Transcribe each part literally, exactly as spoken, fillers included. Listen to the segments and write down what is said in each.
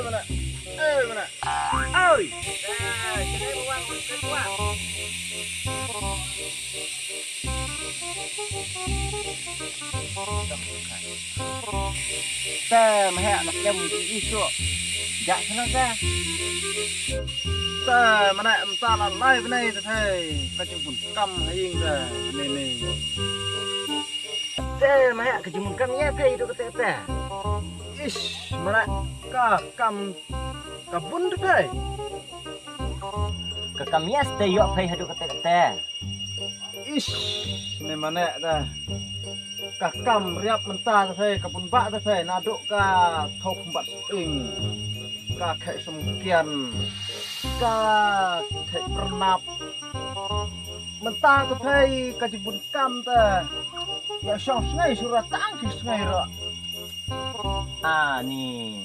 Mana? Eh, mana? Oi. Eh, sini buang, buang, buang. Te meh, nak lem di isuk. Jak sana te. Te meh, mynta la lai bnai te thei. Ka jingbun kam ha ïing te. Ni ni. Te meh, ka jingbun kam ïa thei tu kata te. Ish, meh, ka kam ka bun te thei. Ka kam ïa te ïoh thei haduh kata kata. Ish, ne mane da. Ka kam riap mynta te thei, ka bun ba te thei, naduh ka thok mbat sing. Ka khek sumkian. Ka khek pernap. Mynta te thei, ka jingbun kam te. Ïa shong sngai sura tang shi sngai ra. Ani.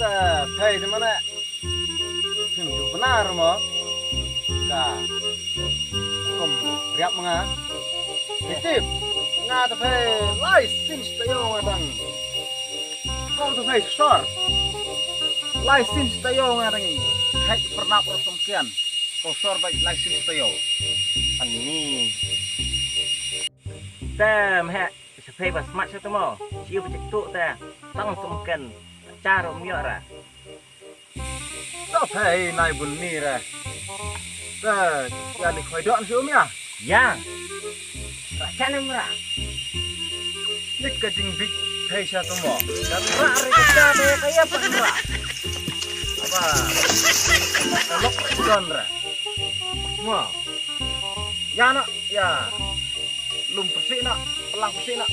Te thei te mane. Sim ju benar mo. Ka. Kum riap nga. Tip. Nga te thei lai sin sta yo nga dang. Ko te thei sor. Lai sin sta yo nga dang. Khek pernap ro sumkian. Ko sor bai lai sin sta yo. Ani. Te meh, sa phei ba smat sa te mo. Chiu ba chik tu te. Tang sumken. Char um ïoh ra. To phei nai bun ni ra. Te, ïa li khoi don shu um ïa. Ïa. Ra cha nam ra. Nik ka jingbit phei sa te mo. Kan ra re ka cha te ka ïa pan ra. Aba. Lok don ra. Mo. Ïa na, ïa. Lum pyrshah na, plang pyrshah na.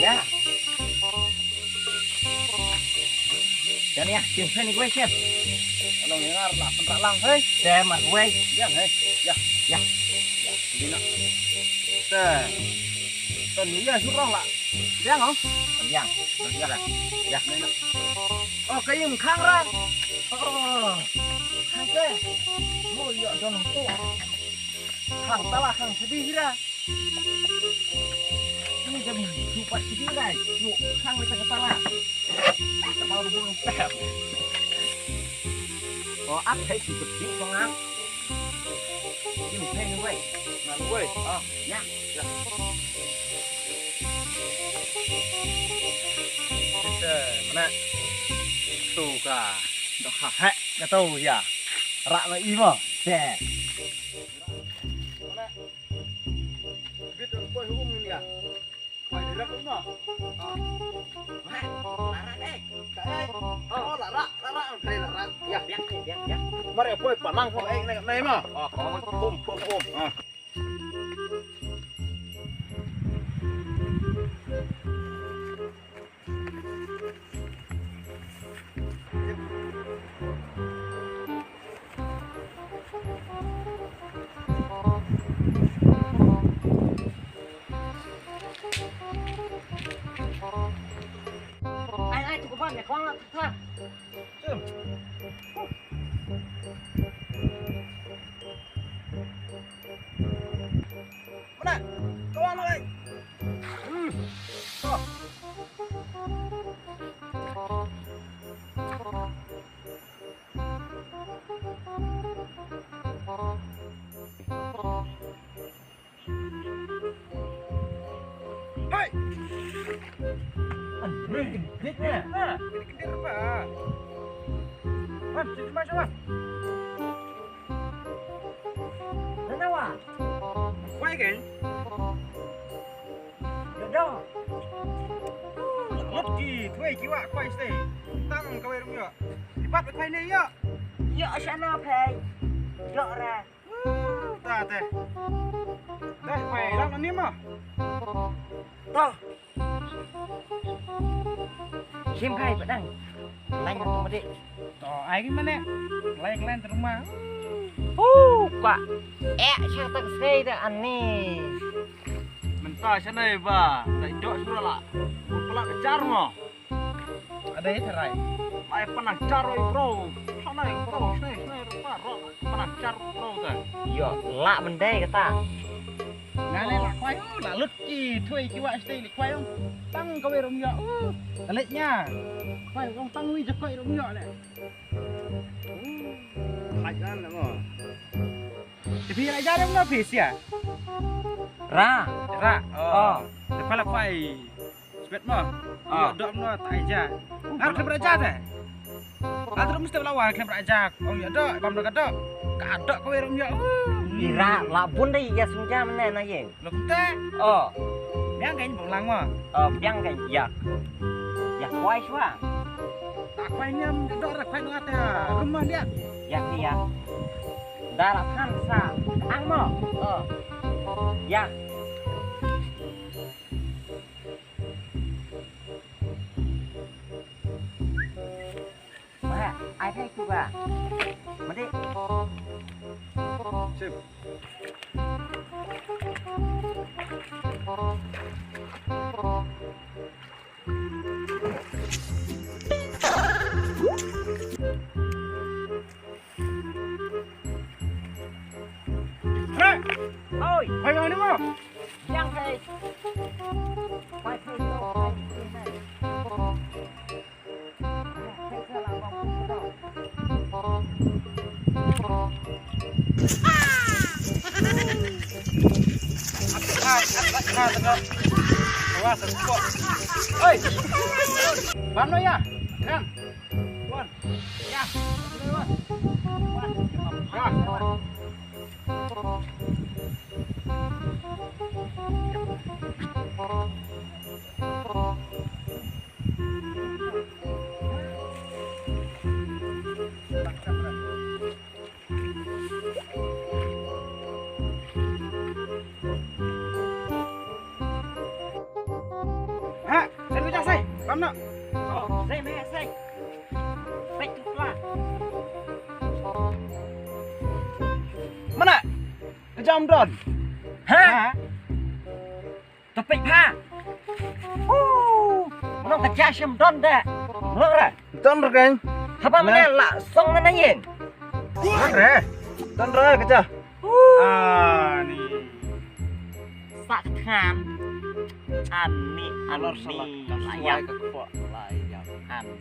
Ïa. Dan ïa, kin pen ni gue chef. Along ïa ngar la pynrah lang hei. Te mar gue. Ïa hei. Ïa. Ïa. Ïa. Di na. Te. Te ni ïa surong la. Biang oh. Biang. Biang. Ïa. Ni na. Oh, ka im khang ra. Oh. Khang te. Mo ïa don tu. Khang tala khang sedih ra. Ini jam jupat sigi rai. Yuk, sang kita kepala. Kita mau dulu. Oh, ap hai si besi pengang. Ini hai ni wei. Ngan wei. Oh, ya. Ya. Kita mana? Tu ka. Dah ha hek kata ya. Rak na ima. Deh. Bit dong poi hum ni ya. Poi direct hum ah. Wah, larat eh. Ka eh. Oh, larat, larat, kai larat. Ya, biak, biak, biak. Mari poi panang poi eh nek nei ma. Oh, kau hum, hum, hum. Ah. Ai, ai, tu ko bam ya, kwang la, kwang. Mana? Kwang la, ai. Hmm. Oh. Hai. An, ni, ni, ni. Ha, ni kendir apa? Wan, sini masuk, Wan. Kenapa? Kwai kan? Dada. Lut ki, tuai kiwa kwai stay. Tang kawai rum yo. Lipat kwai ni yo. Yo sana phai. Yo ra. Ta te. Te kwai lang ni ma. To. Sim phai padang. Lain tu mede. To ai ki mane. Lain lain terima. Hu ka. Eh, sha tak sei da ani. Mynta shanai ba, dai dok sura la. Pala jar mo. Ada ya terai. Ai panang jar oi bro. Shanai bro, shanai shanai rupa ro. Panang jar bro ta. Yo, la mendai kata. Ngane la kwai. La lut ki thoi ki wah shatei leit khwai ong. Tang kawei ruh ym ïoh. Uh, la leit nia. Khwai ong tang wi jakhwai ruh ym ïoh leh. Khwai lan na mo. Te phi la ja ruh mo phi sia. Ra. Ra. Oh. Te phi la khwai. Spet mo. Ah. Ïoh dok mo ta ai ja. Ar khlem ra ja te. Ar mesti la wan khlem ra ja. Ong ïoh dok, bam dok dok. Ka dok kawei ruh ym ïoh. Ira la bun dei ïa sum ja mane na ïeng. Lo kumta. Oh. Biang kein bong lang mo. Oh, biang kein ïa. Ïa khwai shuwa. Ta khwai niam dok ra khwai ngat ïa. Rumah dia. Ïa ïa. Da la than sa. Ang mo. Oh. Ïa. Ba, ai phai tu ba. Mati. Sim. Hei! Oi! Hai, hai, ni mo? Yang hai. Hai, hai, hai, hai. Oi. Bam no ya. Kan. Wan. Ya. Wan. Ya. Ha, sen mi sai, bam no. Oh, sai me sai. Pek tu pla. Mana? Ka jam don. Ha? Ha? To pek pha. Uh, mano ka ja shim don da. Mano ra? Don ra kan. Haba mane la song na ïeng. Don ra. Don ra ka ja. Uh. Ah, ni. Sa than. Ani, alor ani. Salak. La ya. Ka kpo la ya. Ani.